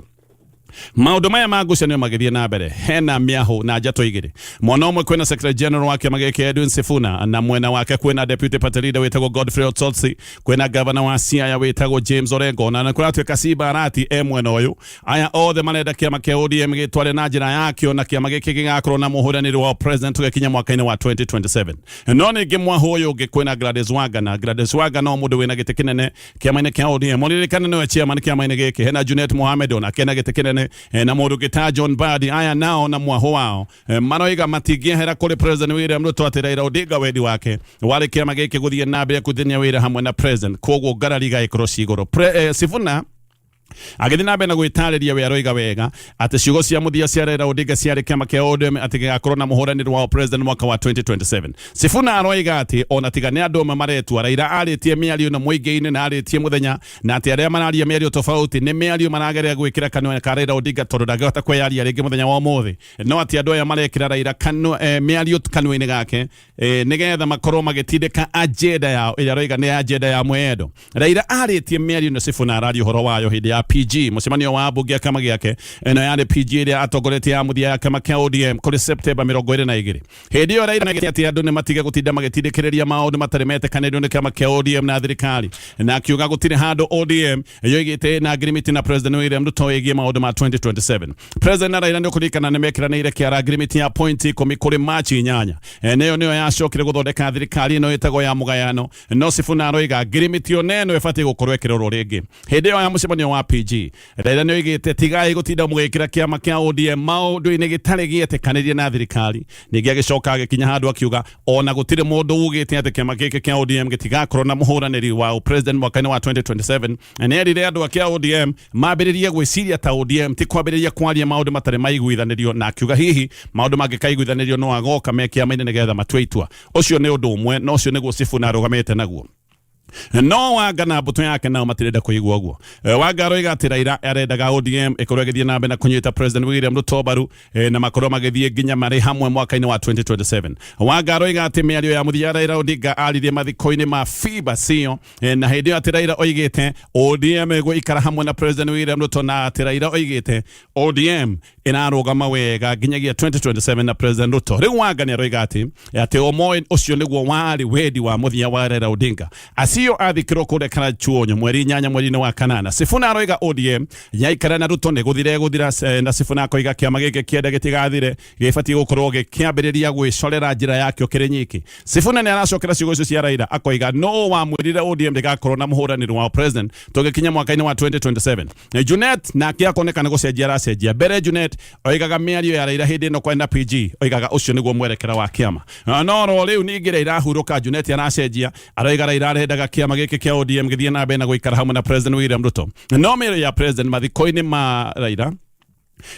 Maũndũ maya ma ngucanio magĩthiĩ na mbere, hena mĩahũ na njatũ igĩrĩ. Mwena ũmwe kwĩna secretary general wa kĩama gĩkĩ Edwin Sifuna, na mwena wake kwĩna deputy party leader wĩtagwo Godfrey Osotsi, kwĩna gavana wa Siaya wĩtagwo James Orengo, na nĩ kũratuĩka Simba Arati e mwena ũyũ. Aya othe marenda kĩama kĩa ODM gĩtware na njĩra yakĩo, na kĩama gĩkĩ gĩgakorwo na mũhũranĩri wa president tũgĩkinya mwaka-inĩ wa 2027. No ningĩ mwahũ ũyũ ũngĩ kwĩna Gladys Wanga, na Gladys Wanga no mũndũ wĩna gĩtĩ kĩnene kĩama-inĩ kĩa ODM. Ũririkane nĩwe chairman kĩama-inĩ gĩkĩ. Hena Junet Mohamed, onake ena gĩtĩ kĩnene, na mũndũ ũngĩ ta John Mbadi. Aya nao na mwahũ wao maroiga matingĩehera kũrĩ President William Ruto, atĩ Raila Odinga wendi wake warĩ kĩama gĩkĩ gũthiĩ na mbere kũthenia wĩra hamwe na president. Koguo ngarari igagĩkorwo ci igũrũ. Sifuna agĩthiĩ na mbere na gwĩtarĩria, we aroiga wega atĩ ciugo cia mũthia cia Raila Odinga ciarĩ kĩama kĩa ODM atĩ gĩgakorwo na mũhũranĩri wa president mwaka wa 2027. Sifuna aroiga atĩ ona tiga nĩ andũ amwe maretua, Raila arĩtie mĩario na mũingĩ-inĩ na arĩtie mũthenya, na atĩ arĩa mararia mĩario tofauti nĩ mĩario marageria gwĩkĩra kanua ka Raila Odinga tondũ ndangĩhota kwĩyaria rĩngĩ mũthenya wa ũmũthĩ, no atĩ andũ aya marekĩra Raila kanua, mĩario kanua-inĩ gake nĩgetha makorwo magĩtindĩka agenda yao ĩrĩa aroiga nĩ agenda ya mwendo. Raila arĩtie mĩario ĩno, Sifuna araria ũhoro wayo hĩndĩ ya PG, mũcemanio wa mbunge ya kĩama gĩake. Ĩno yarĩ PG ĩrĩa atongoretie ya mũthia ya kĩama kĩa ODM kũrĩ Septemba 22. Hĩndĩ ĩyo Raila nĩagĩte atĩ andũ nĩ matige gũtinda magĩtindĩkĩrĩria maũndũ matarĩ metĩkanĩrio nĩ kĩama kĩa ODM na thirikari, na akiuga gũtirĩ handũ ODM yoigĩte na ngirimiti na President William Ruto ĩgiĩ maũndũ ma 2027. President na Raila nĩ ũkũririkana nĩ mekĩranĩire kĩara ngirimiti ya pointi 10 kũrĩ Machi 8. Nĩyo yacokire gũthondeka thirikari ĩno ĩtagwo ya mũgayano. No Sifuna aroiga ngirimiti ona ĩno ĩbatiĩ gũkorwo ĩkĩrorwo rĩngĩ. Hĩndĩ ĩyo ya mũcemanio wa PG, Raila nĩ oigĩte tigai gũtinda mũgĩkĩra kĩama kĩa ODM maũndũ-inĩ gĩtarĩ gĩetĩkanĩrie na thirikari. Ningĩ agĩcoka agĩkinya handũ akiuga ona gũtirĩ mũndũ ugĩte atĩ kĩama gĩkĩ kĩa ODM gĩtigakorwo na mũhũranĩri wa president mwaka-inĩ wa 2027. Na nĩ erire andũ a kĩa ODM mambĩrĩrie gwĩciria ta ODM, ti kwambĩrĩria kwaria maũndũ matarĩ maiguithanĩrio, na akiuga hihi maũndũ mangĩkaiguithanĩrio no agoka me kĩama-inĩ nĩgetha matue itua. Ũcio nĩ ũndũ ũmwe, na ũcio nĩguo Sifuna arũgamĩte naguo. No Wanga na mbũtũ yake nao matirenda kũigua ũguo. Wanga aroiga atĩ Raila arendaga ODM ĩkorwo ĩgĩthiĩ na mbere na kũnyita President William Ruto mbaru, na makorwo magĩthiĩ nginya marĩ hamwe mwaka-inĩ wa 2027. Wanga aroiga atĩ mĩario ya mũthia Raila Odinga aririe mathiko-inĩ ma Fiba Sio, na hĩndĩ ĩyo atĩ Raila oigĩte ODM ĩgũikara hamwe na President William Ruto, na atĩ Raila oigĩte ODM Ĩrarũgama wega nginyagia 2027 na President Ruto. Rĩu Wanga nĩ aroiga atĩ ũmwe ũcio nĩguo warĩ wendi wa mũthia wa Raila Odinga. Acio athikirwo kũrĩa Karachuonyo mweri 8 mweri-inĩ wa kanana. Sifuna aroiga ODM yaikara na Ruto nĩ gũthira ĩgũthira, na Sifuna akoiga kĩama gĩkĩ kĩenda gĩtigathire, gĩbatiĩ gũkorwo gĩkĩambĩrĩria gwĩcorera njĩra yakĩo kĩrĩ nyiki. Sifuna nĩ aracokera ciugo icio cia Raila, akoiga no wamwĩrire ODM ndĩgakorwo na mũhũranĩri wa president tũgĩkinya mwaka-inĩ wa 2027. Junet nake akoneka nĩ gũcenjia aracenjia. Mbere Junet oigaga mĩario ya Raila hĩndĩ ĩno kwarĩ na PG, oigaga ũcio nĩguo mwerekera wa kĩama. No ro rĩu ningĩ Raila ahurũka, Junet aracenjia, aroiga Raila arendaga kĩama gĩkĩ kĩa ODM gĩthiĩ na mbere na gũikara hamwe na President William Ruto. No mĩario ya president mathiko-inĩ ma Raila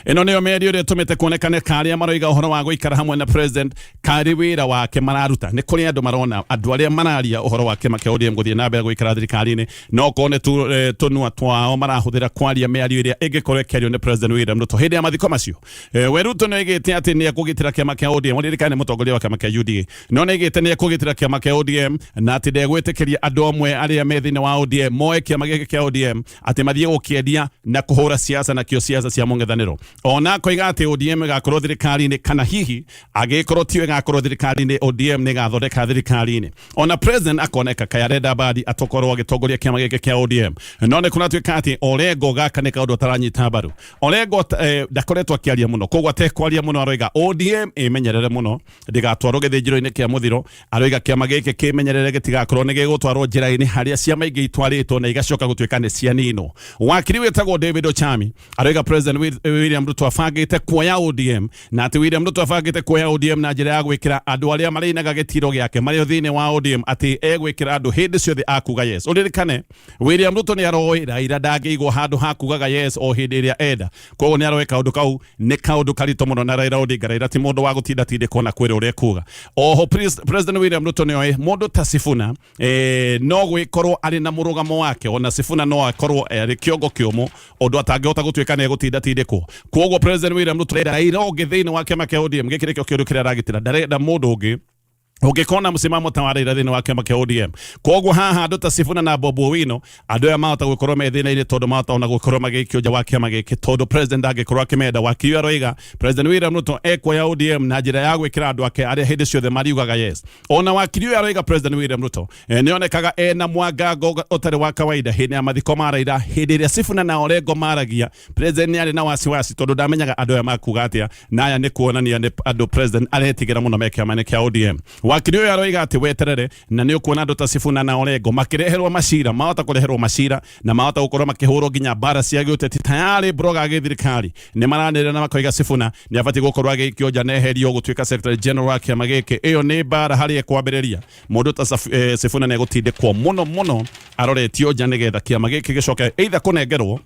ĩno nĩyo mĩario ĩrĩa ĩtũmĩte kuonekane karĩa maroiga ũhoro wa gũikara hamwe na president karĩ wĩra wake mararuta. Nĩ kũrĩ andũ marona andũ arĩa mararia ũhoro wa kĩama kĩa ODM gũthiĩ na mbere gũikara thirikari-inĩ, no korwo nĩ tũnua twao marahũthĩra kwaria mĩario ĩrĩa ĩngĩkorwo ĩkĩario nĩ President William Ruto hĩndĩ ya mathiko macio. We Ruto nĩ oigĩte atĩ nĩ ekũgitĩra kĩama kĩa ODM. Ũririkane nĩ mũtongoria wa kĩama kĩa UDA, no nĩ oigĩte nĩ ekũgitĩra kĩama kĩa ODM na atĩ ndegwĩtĩkĩria andũ amwe arĩa me thĩinĩ wa ODM moe kĩama gĩkĩ kĩa ODM atĩ mathiĩ gũkĩendia na kũhũra siasa nakĩo, siasa cia mũng'ethanĩro. Ona akoiga atĩ ODM ĩgakorwo thirikari-inĩ, kana hihi angĩkorwo tiyo ĩgakorwo thirikari-inĩ, ODM nĩ ĩgathondeka thirikari-inĩ. Ona president akoneka kaĩ arenda Mbadi atokorwo agĩtongoria kĩama gĩkĩ kĩa ODM. No nĩ kũratuĩka atĩ Orengo gaka nĩ kaũndũ ataranyita mbaru. Orengo ndakoretwo akĩaria mũno, koguo atekwaria mũno aroiga ODM ĩmenyerere mũno ndĩgatwarwo gĩthĩnjĩro-inĩ kĩa mũthiro. Aroiga kĩama gĩkĩ kĩmenyerere gĩtigakorwo nĩ gĩgũtwarwo njĩra-inĩ harĩa ciama ingĩ itwarĩtwo na igacoka gũtuĩka nĩ cianinwo. Wakiri wĩtagwo David Ochami aroiga President William Ruto abangĩte kuoya ODM, na atĩ William Ruto abangĩte kuoya ODM na njĩra ya gwĩkĩra andũ arĩa marĩinaga gĩtiro gĩake marĩ thĩinĩ wa ODM, atĩ egwĩkĩra andũ hĩndĩ ciothe akuga yes. Ũririkane William Ruto nĩ aroĩ Raila ndangĩigwo handũ ha kugaga yes o hĩndĩ ĩrĩa enda, koguo nĩ aroĩ kaũndũ kau nĩ kaũndũ karitũ mũno na Raila Odinga. Raila ti mũndũ wa gũtinda tindĩkwo na kwĩrwo ũrĩa ekuga. Oho President William Ruto nĩ oĩ mũndũ ta Sifuna no gwĩkorwo arĩ na mũrũgamo wake, ona Sifuna no akorwo arĩ kĩongo kĩũmũ ũndũ atangĩhota gũtuĩka nĩ egũtinda tindĩkwo. Koguo President William Ruto arenda Raila ũngĩ thĩinĩ wa kĩama kĩa ODM. Gĩkĩ nĩkĩo kĩũndũ kĩrĩa aragitĩra, ndarenda mũndũ ũngĩ ũngĩkona msimamo ta wa Raila thĩinĩ wa kĩama kĩa ODM. Koguo haha andũ ta Sifuna na Bob Owino, andũ aya mahota gũkorwo me thĩna-inĩ, tondũ mahota ona gũkorwo magĩikio nja wa kĩama gĩkĩ tondũ president ndangĩkorwo akĩmenda. Wakiri ũyũ aroiga President William Ruto ekuoya ODM na njĩra ya gwĩkĩra andũ ake arĩa hĩndĩ ciothe mariugaga yes. Ona wakiri ũyũ aroiga President William Ruto nĩ onekaga ena mwangango ũtarĩ wa kawaida hĩndĩ ya mathiko ma Raila. Hĩndĩ ĩrĩa Sifuna na Orengo maragia, president nĩ arĩ na wasiwasi tondũ ndamenyaga andũ aya makuga atĩa, na aya nĩ kuonania nĩ andũ president aretigĩra mũno me kĩama-inĩ kĩa ODM. Wakiri ũyũ aroiga atĩ weterere na nĩ ũkuona andũ ta Sifuna na Orengo makĩreherwo macira, mahota kũreherwo macira na mahota gũkorwo makĩhũrwo nginya mbara cia gĩũteti. Tayarĩ broga gĩthirikari nĩ maranĩrĩra na makoiga Sifuna nĩ abatiĩ gũkorwo agĩikio nja na eherio gũtuĩka secretary general wa kĩama gĩkĩ. Ĩyo nĩ mbara harĩa ĩkwambĩrĩria. Mũndũ ta Sifuna nĩ egũtindĩkwo mũno mũno aroretio nja nĩgetha kĩama gĩkĩ gĩcoke either kũnengerwo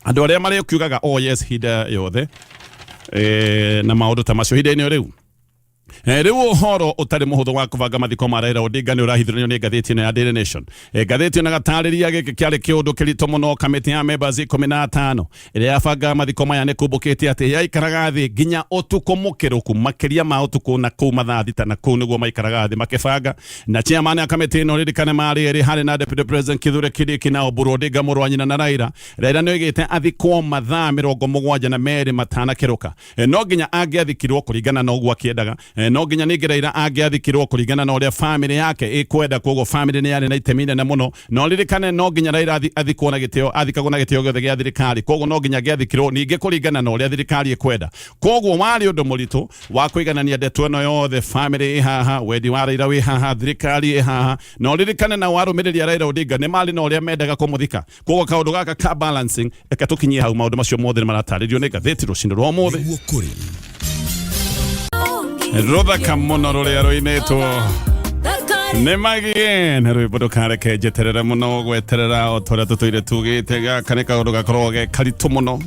andũ arĩa marĩkiugaga oh yes hinda yothe, na maũndũ ta macio hinda-inĩ rĩu. Rĩu ũhoro ũtarĩ mũhũthũ wa kũbanga mathiko ma Raila Odinga nĩ ũrahithũranio nĩ ngathĩti ĩno ya Daily Nation. Ngathĩti ĩno gatarĩria gĩkĩ kĩarĩ kĩũndũ kĩritũ mũno. Kamĩtĩ ya members 15 ĩrĩa yabanga mathiko maya nĩ kumbũkĩte atĩ yaikaraga thĩ nginya ũtukũ mũkĩrũku, makĩria ma ũtukũ na kũu mathaa 6 na kũu nĩguo maikaraga thĩ makĩbanga. Na chairman ya kamĩtĩ ĩno, ririkane marĩ erĩ, harĩ na Deputy President Kithure Kindiki na Oburu Odinga mũrũ wa nyina na Raila. Raila nĩ oigĩte athikwo mathaa 72 matanakĩrũka. No nginya angĩathikirwo kũringana na ũguo akĩendaga. No nginya ningĩ Raila angĩathikirwo kũringana na ũrĩa famĩlĩ yake ĩkwenda, koguo famĩlĩ nĩ yarĩ na itemi inene mũno. No ririkane no nginya Raila athikwo na gĩtĩo, athikagwo na gĩtĩo gĩothe gĩa thirikari, koguo no nginya angĩathikirwo ningĩ kũringana na ũrĩa thirikari ĩkwenda. Koguo warĩ ũndũ mũritũ wa kũiganania ndeto ĩno yothe, famĩlĩ ĩ haha, wendi wa Raila wĩ haha, thirikari ĩ haha. Na ũririkane nao arũmĩrĩri a Raila Odinga nĩ marĩ na ũrĩa mendaga kũmũthika, koguo kaũndũ gaka ka balancing, reke tũkinyie hau. Maũndũ macio mothe nĩ maratarĩrio nĩ ngathĩti rũcinĩ rwa ũmũthĩ. Nĩguo kũrĩ. Rũthaka mũno rũrĩa rũinĩtwo nĩ magie na rwĩmbo ndũkareke njeterere mũno. Gweterera o ta ũrĩa tũtũire tugĩte, gaka nĩ kaũndũ gakoragwo ge karitũ mũno.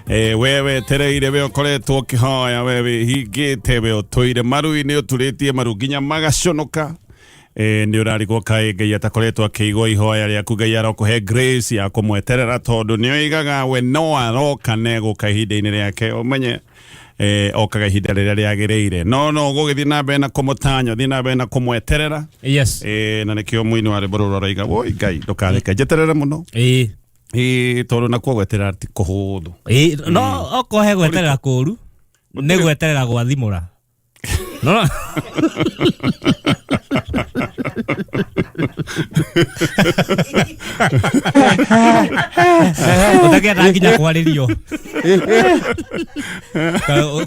We wetereire, we ũkoretwo ũkĩhoya, we wĩhingĩte, we ũtũire maru-inĩ, ũturĩtie maru nginya magaconoka, nĩ ũrarigwo kaĩ Ngai atakoretwo akĩigua ihoya rĩaku. Ngai arokũhe grace ya kũmweterera, tondũ nĩ oigaga we no aroka na egũka ihinda-inĩ rĩake. Ũmenye okaga ihinda rĩrĩa rĩagĩrĩire, no gũgĩthiĩ na mbere na kũmũtanya, ũthiĩ na mbere na kũmweterera. Na nĩkĩo mũini wa rwĩmbo rũrũ aroiga, woi Ngai, ndũkareke njeterere mũno. Ĩĩ, tondũ nakuo gweterera ti kũhũthũ. Ĩĩ, no okorwo he gweterera kũru nĩ gweterera gwathimũra no ũtakĩenda nginya kwarĩrio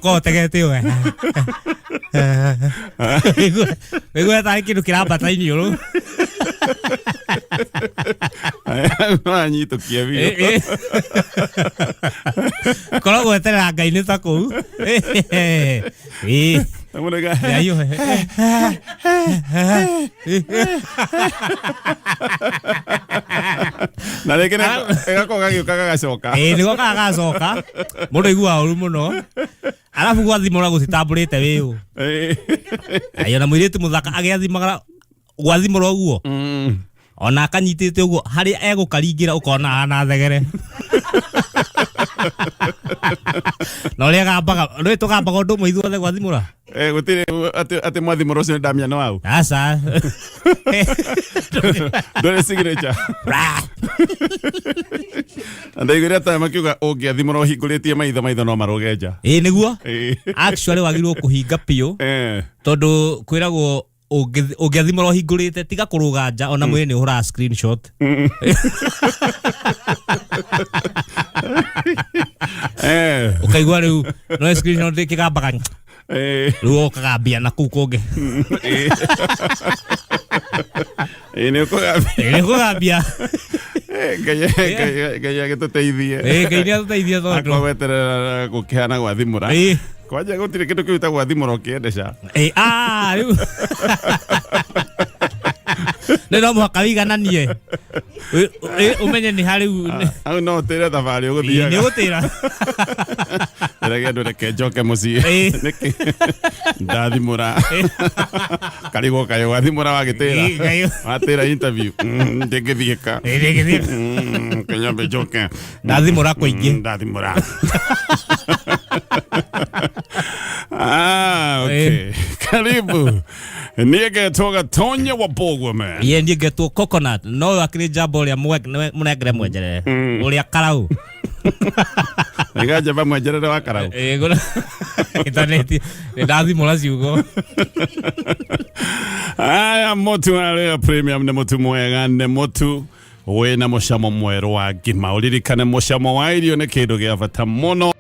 korwo ũtegete we wĩgue tarĩ kĩndũ kĩrambata iniũrũ. Anyitũkia biũ. Korwo gweterera Ngai nĩ ta kũu. Ĩĩ. Mũrega. Ayo. Na rĩngĩ ĩgakorwo gagĩũka gagacoka. Ĩĩ, nĩgo gagacoka mũndũ aiguaga ũru mũno, arabu gwathimũra gũtitambũrĩte wĩũ. Ayo, na mũirĩtu mũthaka agĩathimaga gwathimũra ũguo, ona akanyitĩte ũguo harĩa egũkaringĩra ũkona ahana thegere na ũrĩa gambaga rĩ tũgambaga ũndũ ũmwe ithuothe gwathimũra. Eh, gũtirĩ atĩ mwathimũra ũcio nĩ Damian wau. Aca. Ndũrĩ signature. Na ndaiguire ata makiuga ũngĩathimũra ũhingũrĩtie maitho, maitho no marũge nja. Ĩĩ, nĩguo. Actually wagĩrĩirwo kũhinga biũ, tondũ kwĩragwo ũngĩathimũra ũhingũrĩte, tiga kũrũga nja, ona mwĩrĩ nĩ ũhũraga screenshot. Ũkaigua rĩu no screenshot ĩkĩgambaga. Rĩu ũkagambia na kũu kũngĩ. Ĩĩ, nĩ ũkũgambia. Ĩĩ, nĩ ũkũgambia. Eh, Ngai agĩtũteithie. Ĩĩ, Ngai nĩ atũteithie tondũ Akwa gweterera gũkĩhana gwathimũra. Kwanja gũtirĩ kĩndũ kĩu ta gwathimũra ũkĩendeca. Ĩĩ, ah, rĩu nĩ no mũhaka wĩigananie. Ũmenye nĩ ha rĩu. Hau no ũtĩre thabarĩ Nĩ ũgũthiaga. ũgũtĩra. Reke andũ, reke njoke mũciĩ. Nĩkĩ? Ndathimũra. Karigwo kaĩ wathimũra wagĩtĩra. Ĩĩ, Ngai. Watĩra interview. Ndĩngĩthiĩka. Ĩĩ, ndĩngĩthiĩka. Kĩnyambe njoke. Ndathimũra kũingĩ. Ndathimũra. Ah, okay. Karibu. Niĩ ngetwo Gatonya wa Bogwe man. Ye niĩ ngetwo Coconut, no ũyũ akĩrĩ njamba ũrĩa mũnengere mwenjerere ũrĩa karau. Nĩga njamba mwenjerere wa karau. Ĩĩ, Intaneti nĩ ndathimũra ciugo. Aya, mũtu wa Royal Premium nĩ mũtu mwega, nĩ mũtu wĩna mũcamo mwerũ wa ngima. Ũririkane mũcamo wa irio nĩ kĩndũ gĩa bata mũno.